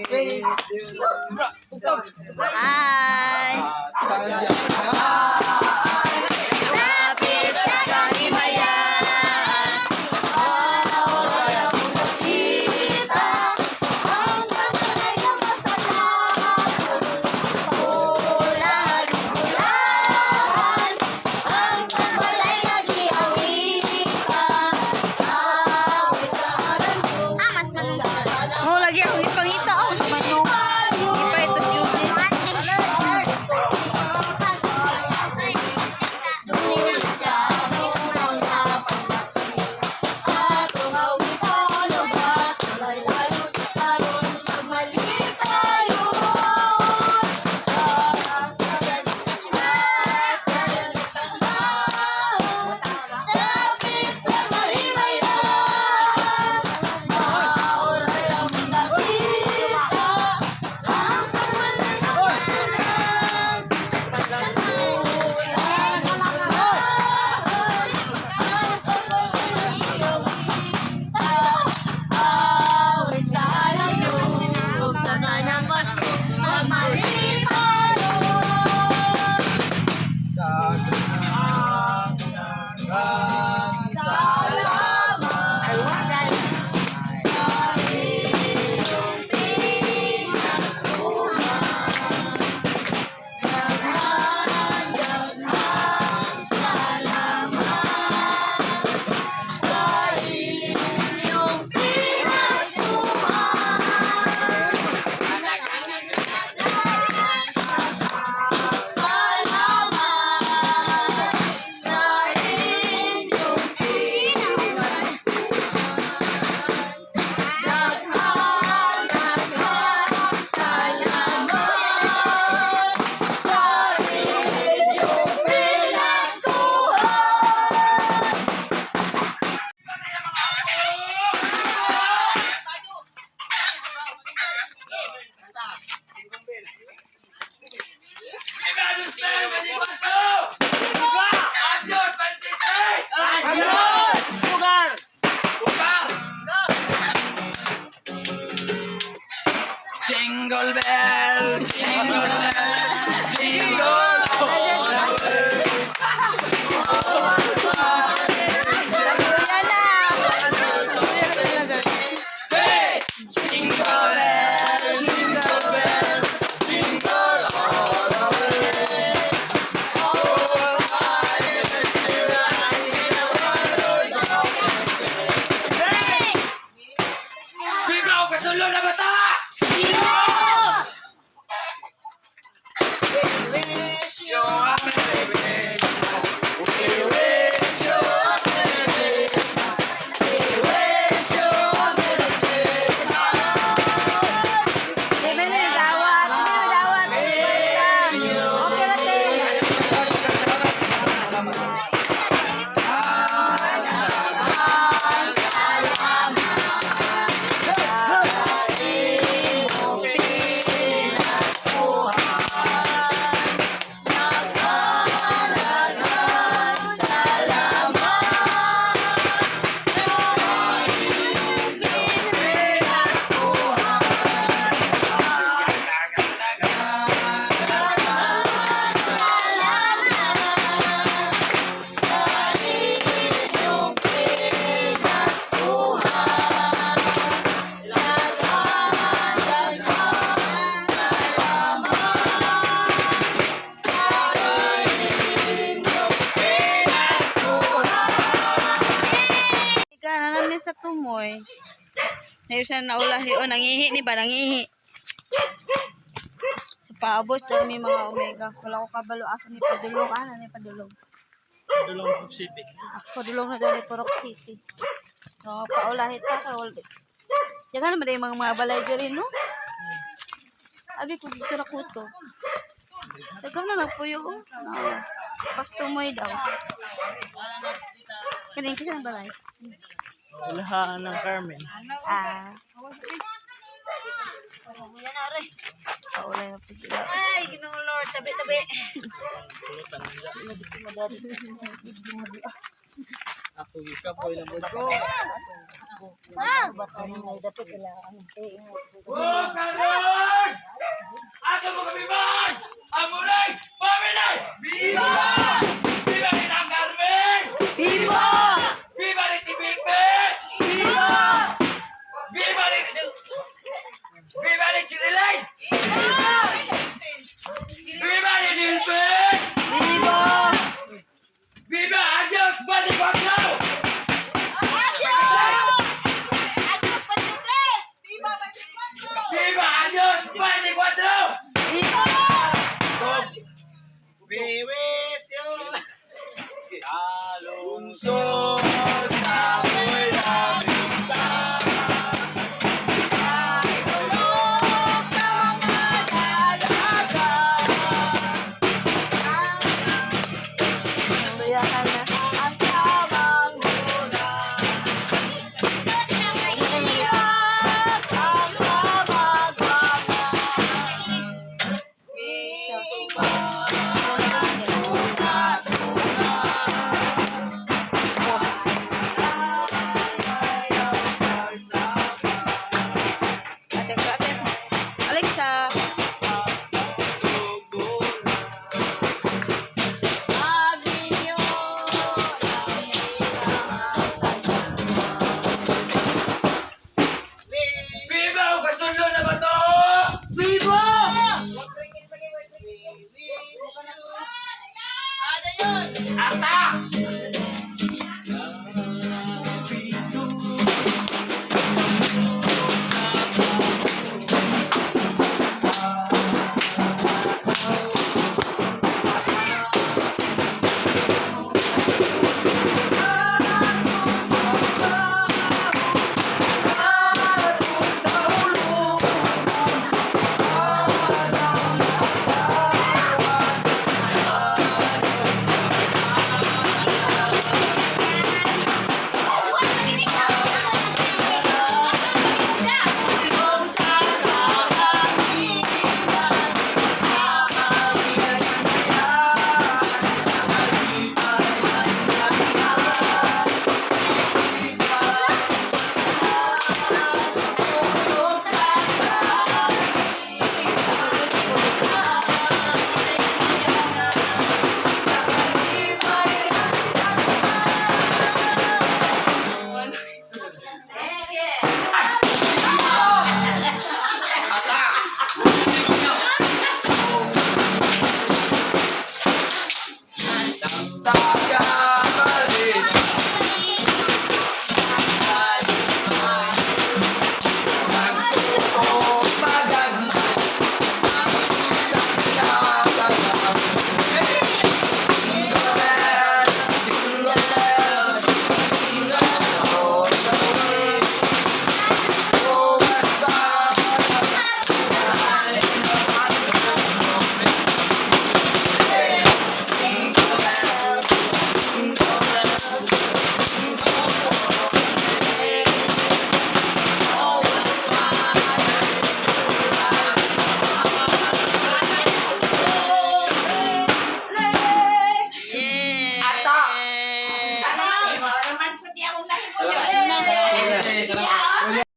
Hi! Lapit sa kahimayan, kita ang pagkalayang masarap. Ulan, ulan, ang pagbalay nagiawitan. Awit sa alam. Mo lagi akong ipangita oh, manok. Ipa ito Judy. Sa kanang Pasko, magmalipalo. Jingle bell, jingle bell, jingle all the way. Kuya na! Kuya na sila dyan. Hey! Jingle bell, jingle bell, jingle all the way. Oh, I still riding in a one-horse open sleigh. Viva o kasulo na bata! Wish you a Merry Christmas. We wish you a Merry Christmas. We wish you a Merry Christmas. Di ba may dawat? Di ba may dawat? Okay ra, te. Ika na namin sa tumoy. Ngayon siya naulahi. O, nangihi ni ba? Nangihi. Sa paabos, dahil may mga omega. Wala ko kabalo. Asa ni Padulong? Ah, ni Padulong. Dulong City. Padulong na dahil Purok City. No, paulahi ta. Kawal. Yan naman yung mga balay dyan rin, no? Abi ko dito na kuto. Tagam na lang po yun. No. Pastumoy daw. Kanin kasi ng balay. Ulahan ng Carmen. Ah. Paulay na po sila. Ay, Ginoo Lord, tabi-tabi. Ako gikapoy lang ko. Oh, Carlos! ¡Viva años 24! Ikaw! We wish you Lungsod sa Buena Vista. Tulog sa mga dalaga. Tuyakan na. Ang tamang mula. Iyak ang kamagwagan. Ate ko, ate ko. Alexa.